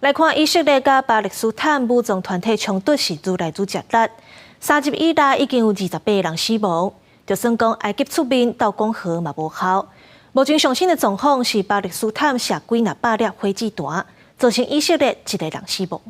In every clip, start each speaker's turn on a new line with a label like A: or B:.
A: 來看以色列佮巴勒斯坦武裝團體衝突是愈來愈激烈，3日以來已經有28人死亡。就算講埃及出面鬥講和嘛無效。目前上新的狀況是巴勒斯坦射幾若百粒火箭彈，造成以色列一個人死亡。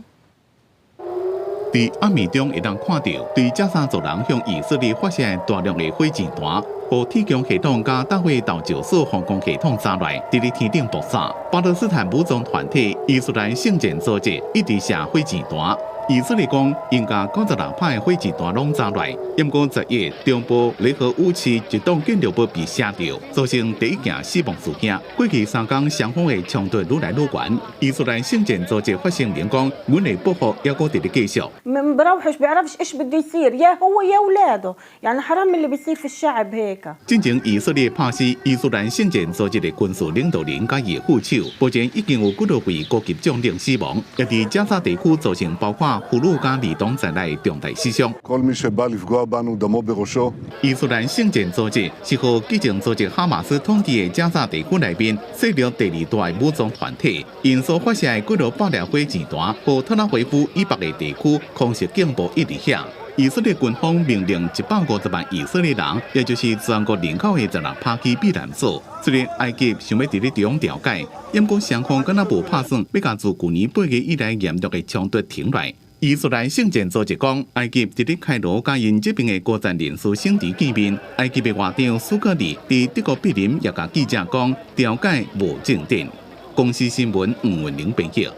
B: 佇暗暝中會當看著，對加沙走廊向以色列發射大量的火箭彈，予鐵穹系統佮大衛投石索防空系統炸來，佇咧天頂爆炸。巴勒斯坦武裝團體伊斯蘭聖戰組織一直射火箭彈，以色列講𪜶共96拍的火箭彈攏炸來。毋過11中部雷河烏市一棟建築物被射著，造成第一件死亡事件。過去3工雙方的衝突愈來愈懸。伊斯蘭聖戰組織發聲明講，阮的報復猶閣佇咧繼續。
C: بروحش بيعرفش ايش بده يصير يا هو يا اولاده يعني حرام اللي بيصير في الشعب هيك。
B: 進前以色列拍死伊斯蘭聖戰組織的軍事領導人佮伊的副手，目前已經有幾多位高級將領死亡，也佇加沙地區造成包括婦女佮兒童在內的重大死傷。伊斯蘭聖戰組織是予激進組織哈馬斯統治的加沙地區內面勢力第二大的武裝團體，𪜶所發射的幾若百粒火箭彈，予特拉維夫以北的地區空襲警報一直響。以色列軍方命令150萬以色列人，也就是全國人口的16%去避難所。雖然埃及想欲佇咧中調解，毋過雙方敢若無拍算欲共自舊年8月以來嚴重的衝突停落來。伊斯蘭聖戰組織講，埃及佇咧開羅佮𪜶這邊的高層人士省佇見面。埃及的外長蘇格里佇德國柏林也共記者講，調解無進展。公視新聞吳文玲編譯。